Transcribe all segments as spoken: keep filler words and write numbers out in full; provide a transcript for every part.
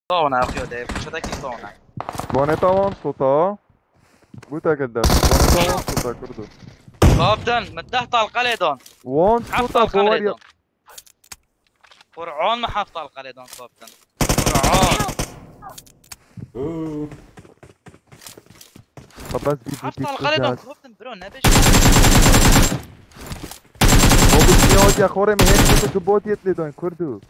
Tavana, ew ya de, çetekî tavana. Boneta wan sota. Bû tekil der. Boneta wan sota, kurdo. Kaptan, min deh talqe lê dan. Wan sota, bawer ya. Qur'an, min heft talqe lê dan, kaptan. Qur'an. Oo. Bas bir Heft talqe lê dan, kaptan, bro, ne beş. Baba, niye hoca xore mi hem tu bot yet lê dan, kurdo.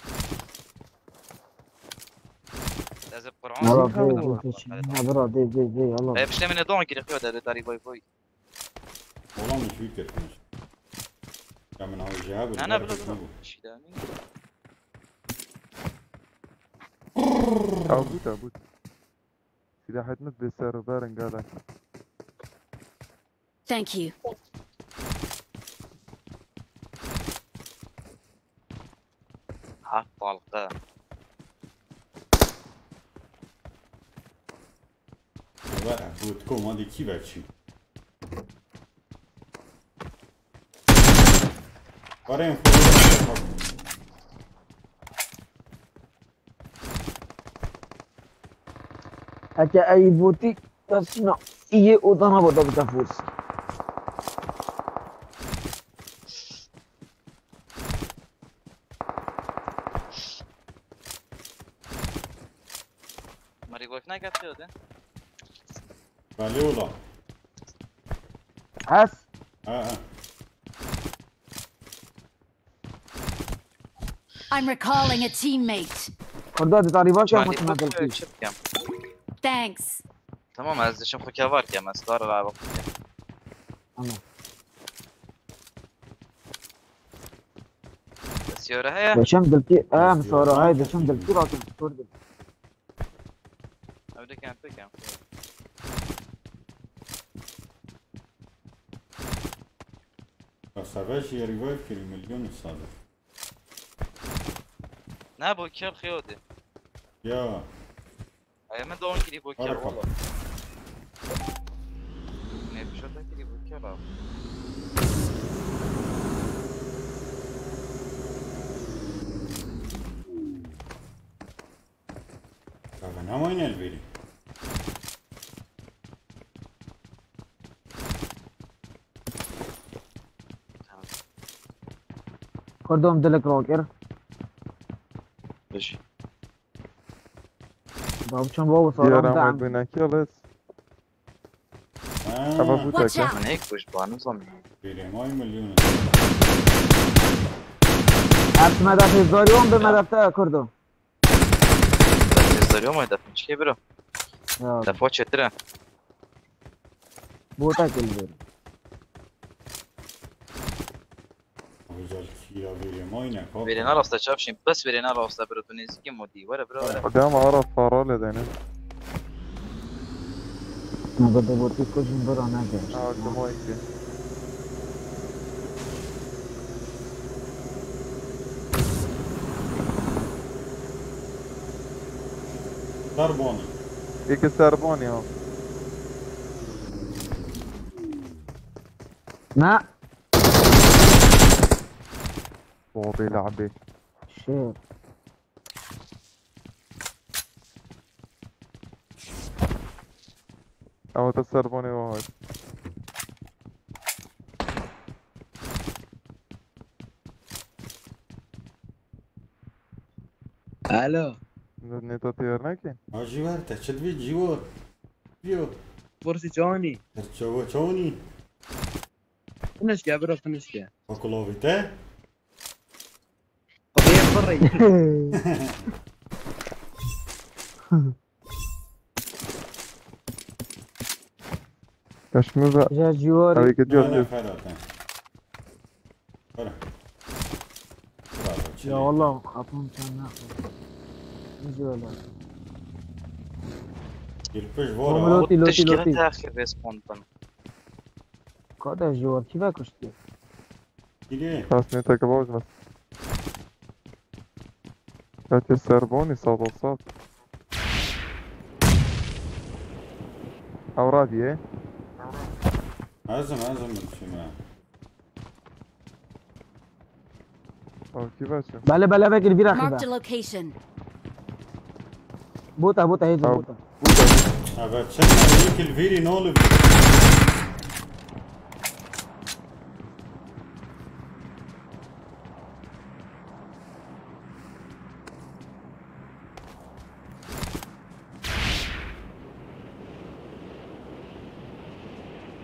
Ez ê Qur'an Yala, zî dê, kabul dê, dê, dê, bira, dê, dê, dê, yala. E, piştê min ê don girê, xiyo de, de darî boy boy. Ola min şûr kir. Ya min awe jî hebû, Ne, ne, bila, bila. Şîdani. Ew bût, ew bût. Silahêt min bê ser û berin gelek. Thank you. Heft talqe. Were, bu tiko ma de kî ve çî? Were, en xwe. Heke ey botî, te şîna, yê odana bo da bide fors. Marî gof neket ya de. Belê ola. Hes. Ha, ha. I'm recalling a teammate. Kurda di tarî baş Marî yapmasın gof, hadir ki. Çi bikem? Thanks. Tamam, ez dişim xwe kevar kem, ez dar ve bak. Tamam. Siyore heye? Deşem dilki, em, siyore heye, deşem dilki rakim, sor dilki. Evde kempê kem. Seve jî revive kirî, milyon sade. Ne bu, kel xiyo de. Ya. Ay, min don kirî bo ker, wala. Ne, bir şey kirî bo ker abi. Baba, ne oynayın biri? Kurdum dilik roker. Beş. Davçan baba, sağlam. Diğer ama binaki alırız. Ha. Ama bu takım. Watch out. Ne kuş bana zaman. Biri may milyon. Ertime de zoriyon bir medefte kurdu. Zoriyon mu hedefin? Çike bro. Ya. Defa çetire. Bu da geliyor. Güzel kira vereyim, aynen, kalk. Verêna rasta çavşîn, bes verêna rasta bro, tu nêzîkî modî. Were bro, were. Dema ara para le dene. Ne kadar bu tek kocun bura ne gelmiş? Ha, tamam, iki. Serboni. İki Serboni ya. Ne? Bobê labê. Şey. Ew te servanê wa hat. Alo. Ne, ne ta têr neke? Ha, Cîwer, te çi divî Cîwer? Yo. Borsi çawanî? Te çawa çawanî? Finişke, bira, finişke. Okulovî te? Qapıyı kırayım. Kaçmıyor da. Ya civarı. Hareket yok. Ne, ne, yok. Ferhat, ha. Ferhat. Bravo, ya çilek. Allah, kapım sen ne yapıyorsun? Ne civarlar? Girpiş var ha. Loti, loti, loti. Tişkine tehir respondan. Kada civar, kime kuştu? Gidê. Kasmê te kebawj me. Kate serbonî sado sat. Ew radiyê. Ezim, ezim, çime. Ew kî veçe? Bele, bele, vekir vîra. Marked a location. Bota, bota, hêzê, bota. Eve çend yek li vîrî nol.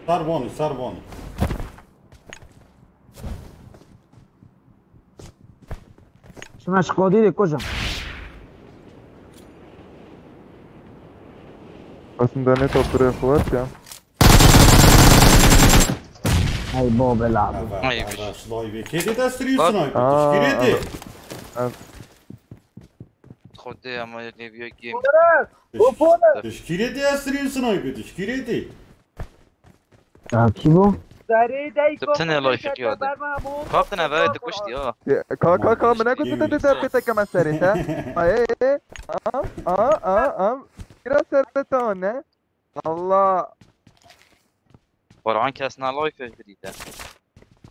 Sar bonî, sar bonî. Şima şkodî de kujam. Aslında ne topları yapılar ya. Hey bo bela. Eve, eve, şlay vê. Kêdî destri sniper, tişkîrê de. Xwedê ama lêviya game. Tişkîrê de destri sniper, tişkîrê de. Ya kî bû? Tu tine lay fikiya de. Kaptın eve de kuşti ya. Ka ka ka mına kutu de de de te kama serê te. Ay, a a a a. Biraz serê te ne? Allah. Baran kes na lay fek bidîte.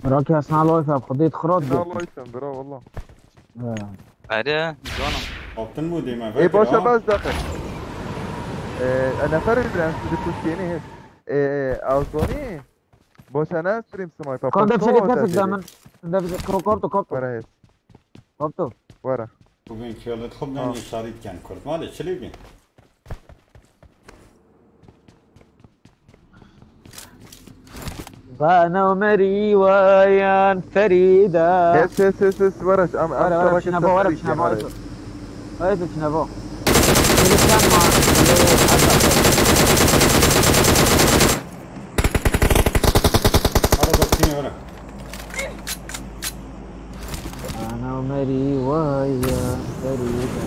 Bira kes na lay fek, xwedê xirab Ne de. Allah sen bira valla. He. Ere, canım. Kaptın mı deme? E başa bas dakika. E nefer bilen sizi kuştiyeni hep. E Azoni. Başa ne stream sniper. Kan de bir şey getirdik zaman. De bir şey, ko- koptu, koptu. Para hep. Koptu. Para. Bugün kıyalım, xub ne işaret ken kurt. Mali çili bin. Bana Merivayan Ferida. Hes hes hes hes varaş. Am am Wara, wara, sabah çine bo, wara, çine bo. Wara çine bo. Wara çine bo. Ara bak yine öyle. Bana Merivayan Ferida.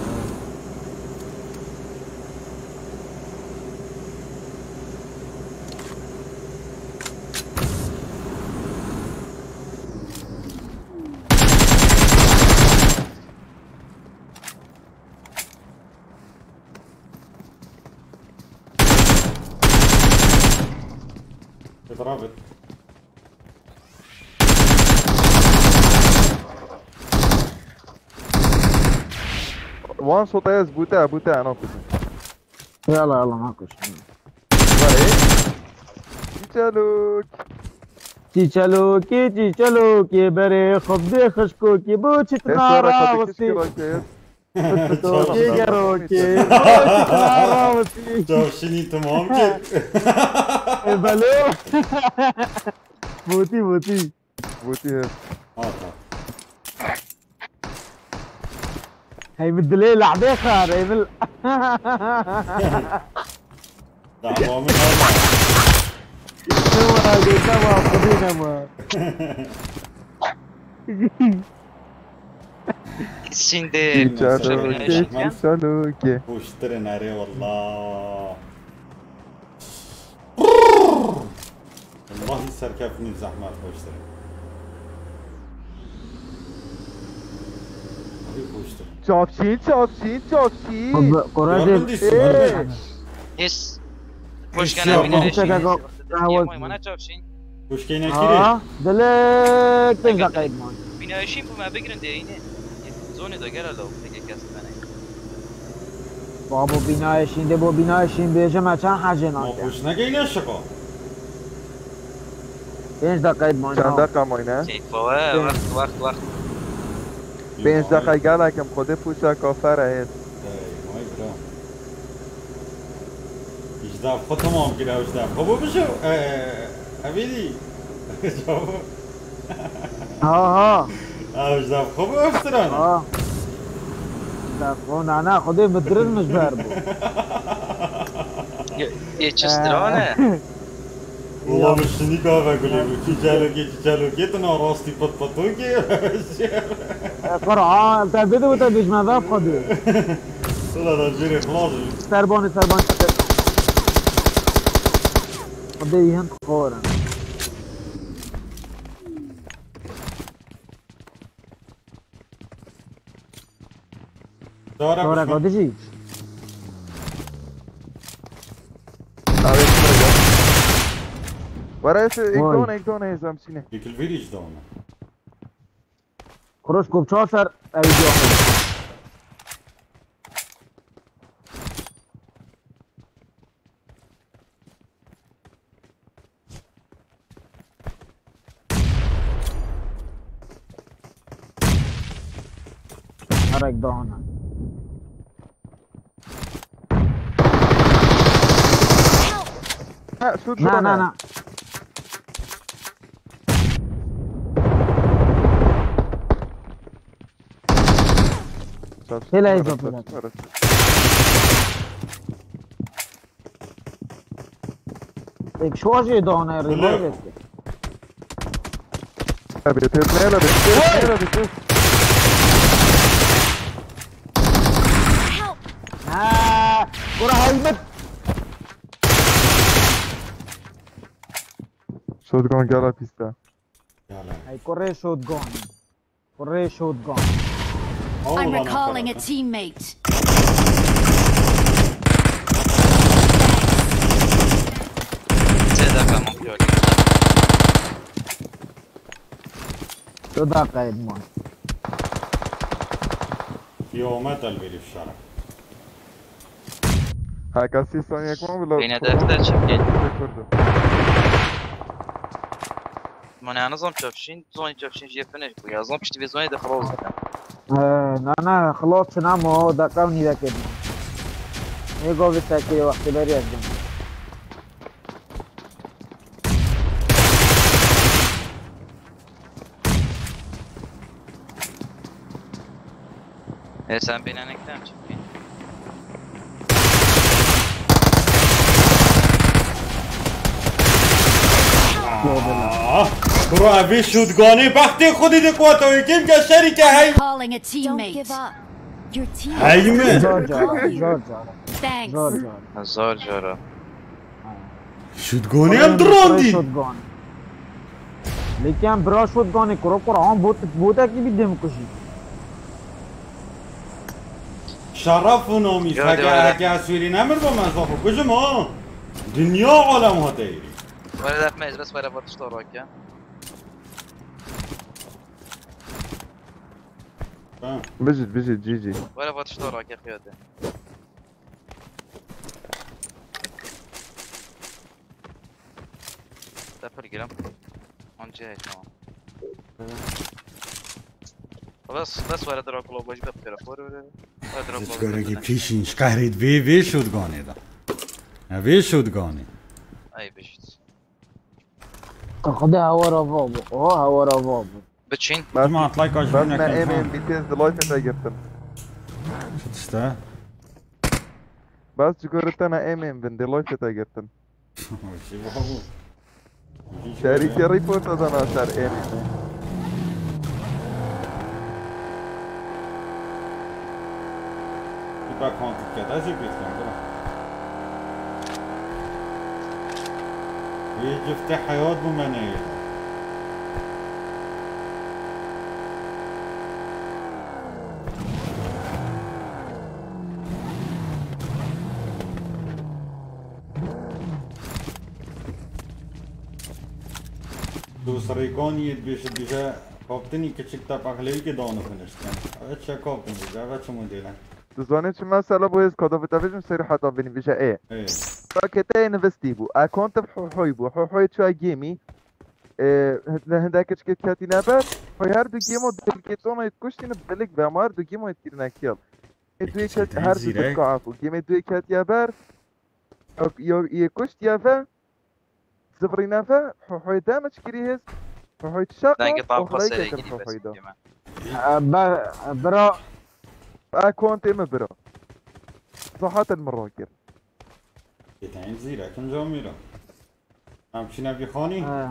Etrafet. Wan sota ez bute bute ana kuzum. Yala yala ma kuş. Vay. Çiçeluk. Çiçelokê çiçelokê berê xwebdê xişkokê bo çi Esara tinara kadı westî. kişki başlayız. Çiçelokê gerokê bo çi tinara westî. Çavşinî tamam kir. E belo. Votî votî. Votî he. Hata. Hey min dilê lehdê xar, hey min. Dava min hata. Nema, nema, xwedî nema. Şimdi Çiçeluk. Çiçeluk. Hoştirin are wallah. Wallahî serkeftinî zehmet hoştirin. Abi hoştirin. Çavşîn çavşîn çavşîn. Kuraje. Yarın disin. His. Hoş Hoş geldin. geldin. Bine Çek eşin. ako. Yemay mana çavşin. Hoş geldin. Ha, dilek têza qeyd man. Bina eşin bu me bigirin diye yine. Zoni de gel alo. Peki kes bana. Babo bînayê şîn de bo bînayê şîn bêje me çend hecê Ma nake. hoş negeyne şiko. Pênc deqeyê man. Çend deqa mayne? Seyf baba. Waqt waqt waqt. Pênc deqa gelekim xwedê pûşa kafere hêt. Ey, vay bira. Îjdaf xwe tamam kir, ew îjdaf xwe bibijî. Ee, evînî. Ha ha. Ew îjdaf xwe bibiftiran. Ha. Da xwe nana xwedê min dirin min ji ber bû. Ye çistirane. Wala min şinî gava gulê bû. Çîçelokê, çîçelokê, tu na rastî pit pitokê. Qur'an, te bide û te dijmenda xwedê. Wala da jêrê xilas bû. Serbanê, serbanê. Xwedê yên xor in. Dara Sonra kuşma. Xwedê jî. Were êse Vay. ekdon ekdon hêzam sîne. Yekil vîrî ji dana. Kuruş kup çar ser ev video. Rek dana. Ha, şut Na, şurada. na, na. Çarşı Hele arası, izin, hele. arası. Ek şarjê dana, Wele. revive etti. Abi, tez ne la, tez ne la, tez. Help! Ha, kura haymet. Shotgun gala pista. Yala. Hey, kurê shotgun. Kurê shotgun. Al I'm bana recalling a karata. Teammate. Sê dakika mı yok? Tu da kaydman. Yo, metal verip şara. Ha, kasi son yakma bila. Yine defter çekeyim. Kurdu. Mı ne anızam çöpşin, zon çöpşin jefine bu ya. Zon pişti ve zon de xalos. Ee, na, na, xalos çinam o, dakika nîvek edin. Ê govî sekê wextê berî ez bim. E sen beni ne kadar çekeyim? Ah, bro, abi shotgunê bextê xudî de kuwata wê kim ke şerîke hey. Calling a teammate. Don't give up. Your team Hey mi? Zor cara, zor cara, Thanks. Zor cara. Zor cara. Shotgunê em dirandî. Shotgun. Lêkin em bira shotgunê kuro kuro, han bot, botekî bî dêm kujî. Şeref û namîs. Ya, Heke, devam heke ez wêrî nemir bom, ez xwe kujim ha. Dinya alem hate êrî. Were def me ez bes were vatiş to roke. Ha. Bijit, bijit, G G. Were vatiş to roke xiyate. Te pir girim. Onca tamam. Bas, bas were drop global bak taraf. Were, were. Were drop Ji global çikorekî bak. pêşîn ji qehrê vê, vê shotgunê de. Ya vê shotgunê. Ay bişt. Xwedê hewar ava bû. Oha, hewar ava bû. Biçin. Bas, Cuma atlay kaç bas bin me yakın, êm ha? êm bitêz di live te girtin. Şut işte. Bas ji gorî te me êm êm bin di live te girtin. Şerîkê report dana ser êm êm. Tipa kontikket, ez ê pêt kem, bira. Wê ciftê heyat bû me neyê. Tu serêkaniyê dibêje, dibêje kaptinî kiçik te pexlewîkê dano finiştiye. Evet, çe kaptin dibêje, evet, çi model e? Tu zanî çi mesela bu hêz kadavê te bêjim serî heta binî bêje ê. Ê. Paketê nivistî bû. Akont hohoy bû. Hohoy çuwa gêmî. Ee, hinde hinde kiçikê ketîne ber. Hoy her du gêmo dilkê tonayê kuştîne bilik ve mar du gêmo kirine kill. Ê du Kiçikê ket te her du zîrek. dilka afu. Gêmê du ketiye ber. Yok, yok, yê kuştiye ve. Zivrîne ve. Hohoy damage kirî hêz. Hohoy çaka. Dengê tam Oxlay xasere getir gidî hohoy bes da. kime. Ee, be, bira. Akontê mi bira. Zahatin mi rakir. Yê te hîn zîrek in camîra. Em çîne vî xanî? Ee,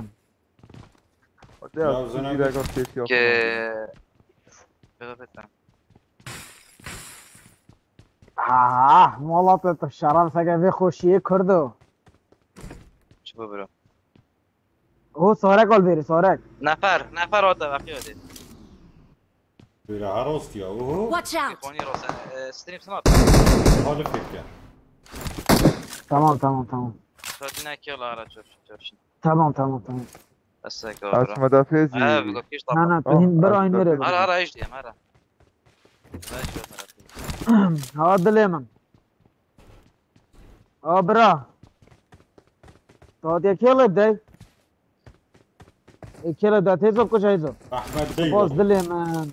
Ya, Ya, tu zana zîrek got pêşiya Ke... Bebe bete. Ah, mola te tu şeref sege vê xweşiyê Kurdo. Çi bu bro? O Sorek ol bêrî, Sorek. Nefer, nefer o da bakıyor de. Böyle her rostiya, oho. Watch out! Koni rosa, e, stream sana. Halı fikir. Tamam, tamam, tamam. Satın ne ki la ara çöp çöp. Tamam, tamam, tamam. Asek Aç bro. medafezi. Ha, bu kişi Na, na, tamam. tu hîn bira Aç hîn were. medafezi. Ara ara işte, ara. Ben şey yaparım. Ha, dilê min. Ha, bira. Tu hatiye kê lê dey? Ê, kê lê dey, têzo kuj heyzo. Ahmet Bey. Boz dilê min.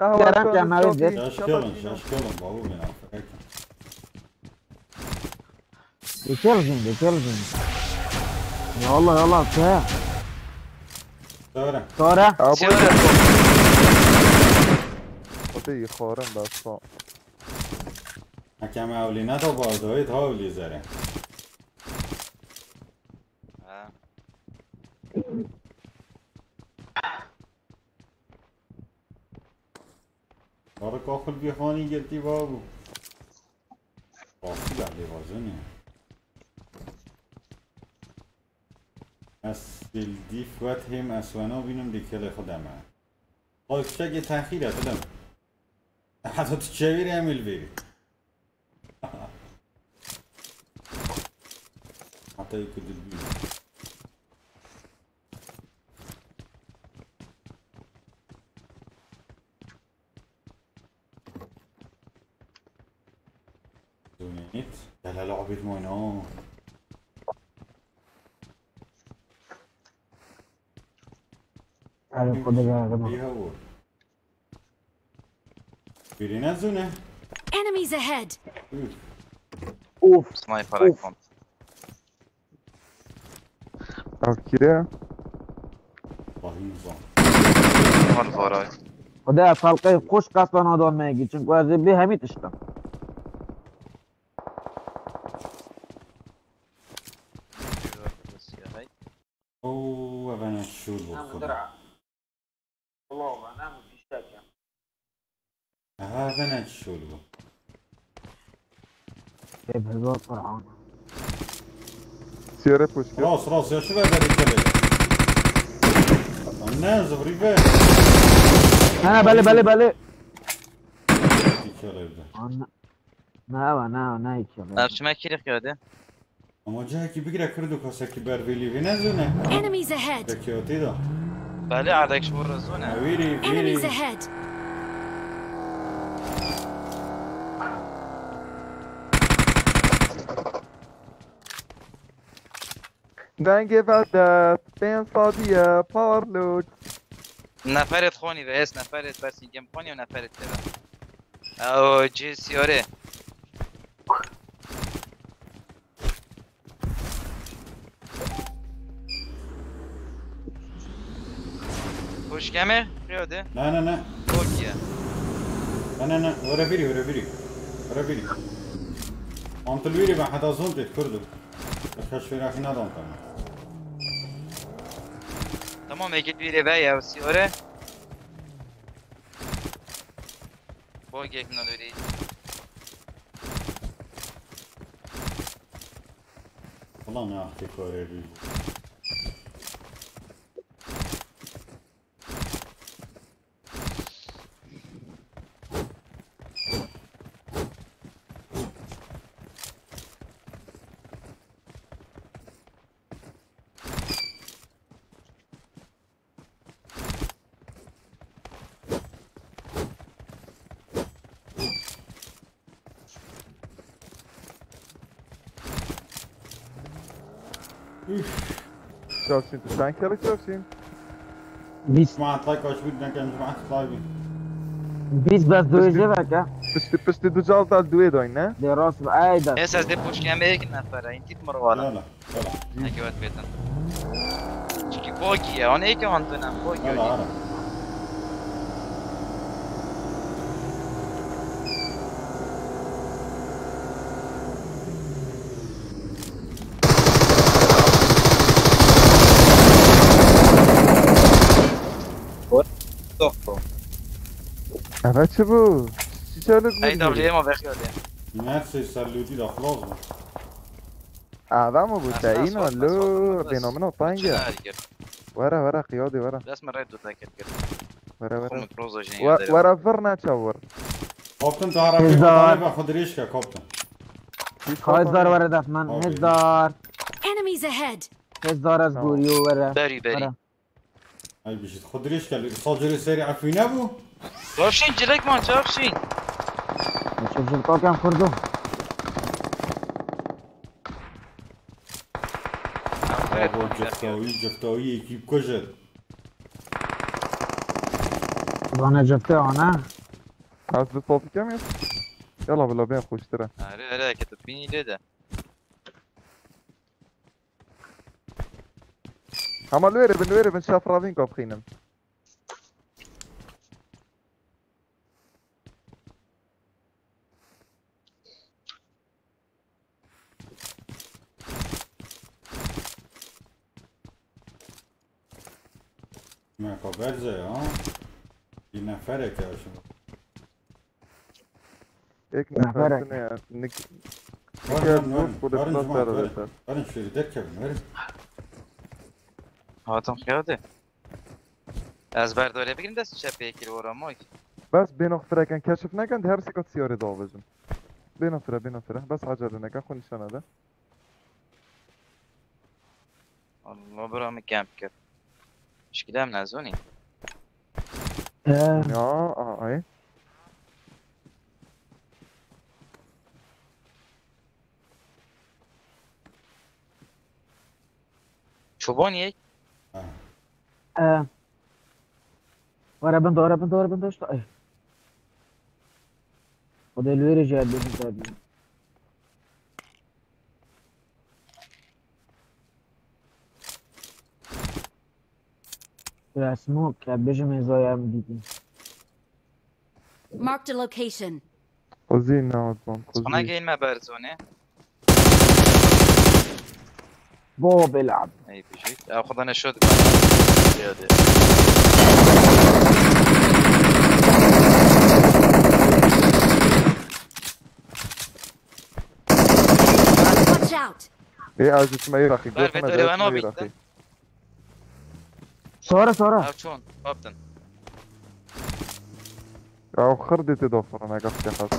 Aha, Kerem Kerem abi. Şaş kelin, şaş kelin, bavû min afek. Dikil jin, dikil jin. Ya Allah, ya Allah, ke. Sare. Sare. Abi. Hadi yıkarım ben sağ. Hakem evlî ne da bardo, hit ha evlî zere. Ha. Barı kakul bir hani geldi babu. Bastı geldi vazını. Ez bildi fuat hem eswena binim dikele xudeme. Ay fişekê texîr e, dilim. Heta tu çevirî em ê li vêrî. Heta yê ku dibî. Zûnît. Delal abît mayna. Abi, xwedê geldim. Bî hewo. Birine zûne. Enemies ahead! Üf. Uf. Sniper uf. Icon. Ev kire. Bahî nizam. Var var ay. Xwedê ez halqeyê xweş qesda nadan me yekî, çinku ez ê bê hemî tiştim. Oo, evene şûr bû. Aha, evene şûr bû. Ê, bi hezar Qur'an. Siyare poşke. Rast, rast, ya şu ver, ver, ikele. Lan ne, zıvrı ver. Ha, belê, belê, belê. İkele evde. Anne. Ne, ne, ne, ikele. Ev çime kirî qiyade. Ama cahekî bigire Kurdo, kasekî ber vê lîvê nezûne. Enemies ahead! Peki o tê da. Belê, erdek ji bo re zûne. Wîrî, wîrî. Enemies ahead! Dengê verde, pênc sadiye, parlok. Neferê xonî ve, ez neferê bersîngem xonî û neferê tê ve. Ew cê siyore. Hoş gelme, Riyade. Ne, ne, ne. Çok iyi. Ne, ne, ne. Öyle biri, öyle biri. Öyle biri. Antil biri ben hata zon tet kurdu. Başka şöyle akına da antamam. Tamam, Ege biri ve ya, siyore. Bogek nadorî. Ulan ya, tek öyle bir. Üf. Çavşîn, tu çend kelek çavşîn? Bîst. Cemaat like kaç bir denk cemaat sahibi. Bîst bes duê jê veke. Piştî, piştî du cal dal duê dayn, ne? Dê rast be, ey de. Ê, ez dê poşkê em ê yek nefere, intît mirwara. Yala. Eke wet bêtin. Çikî bogî ye, an êke an dinem bogî ye. Hala, hala. Eve çi bû? Çi çalik bû? Ey, W ma vexiyade. Neredeyse salûtî da xlos bû. Eve mi bû? Te îno lo bênomino tenge. Were, were, qiyadê were. Dest min rê dû te kir kir. Were, were. Xwe min prozo jî We-, yadere. Were vir ne çawir. Kaptan, tu arabê Hêzdar. Xwe dirêj ke, kaptan. Hêzdar were def min. Abi. Hêzdar. Enemies ahead! Hêzdar ez Tamam. Goriyo were. Berî, berî. Were. Ay, bijît, xwe dirêj ke, li sacirê serî efî nebû? Çavşîn, cilek man, çavşîn. Çavşîn, kakem kurdu. Abo, ceftawî, ceftawî, ekîp kujin. Bana cefte ana. Ez bi sofî kem ya. Yala bila bên xweştir e. Erê, erê, ke tu bînî lê de. Hema li wê re bin, li wê re bin, şefravîn ka bixînim. Me xwe berze ya. Bir neferek ya şimdi. Ek Neferek. Nefesine ya. Nik-, Verin, Nikel verin, Buz, bu da verin, Fırat Cemal, Sarı verin. Verin, şöyle derken verin. Hatim xiyade. Ez berdorê bigirim dest çepê kir ora moy. Bes bêno fireken keşif nekin, her sika siyarê davêjin. Bêno fire, bêno fire. Bes acele neke, xwe nîşana de. Allah bira min kemp kir. Şikilem nezûnî. He. Ya, a, ay. Çoban yek. Ha. Ee. Were bin, were bin, were bin, dost. Ay. O da lüere cevap verin tabii. Ya smoke, ya bejim ezaya mı diyeyim. Marked a location. Xwezî newazan, xwezî. Sana gelme berzone. Bo belab. Ey bijît. Ew xwe dane şo dibare. Geldi. Watch out! Ê, ez ji me yê rexî. Ver, gotina ver, de ver, çime yê rexî. Sora, sora. Ev çon, kaptan. Ya o xırdê tê dofirine, gaf ya xas.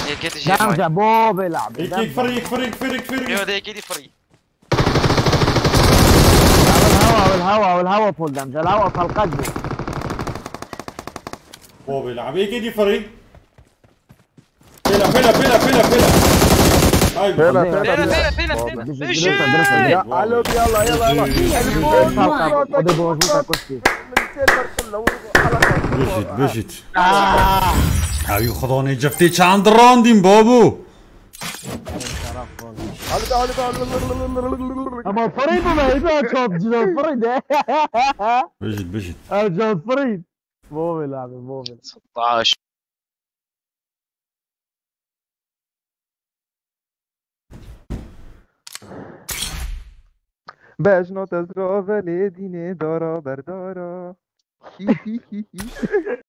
Yekê dijî. Demce bo belab. Yek, yek, fır, yek, fır, yek, fır, yek, fır, yek. Yo, de yekê dî fırî. Awil hawa, awil hawa, awil hawa pol demce. Hawa kalkak bu. Bo belab. Yekê dî fırî. Pêla, pêla, pêla, pêla, pêla. Ay, pêla, pêla, pêla, pêla, pêla, pêla, pêla. Baba, bijî, bijî, bijî. Ya, alo, yalla, yalla, yalla. Bijî. Kalk, kalk. O da boğazını takmıştı. Bijît, bijît. Aa! Ay, Xudanê ceftê çand randîm, babu. Ama parayı mı verdi o çapçıdan parayı da? Bijît, bijît. Ercan parayı. Mobil abi, mobil. Taş. Bejno tezra velê dînê dara berdara. Hi hi hi hi.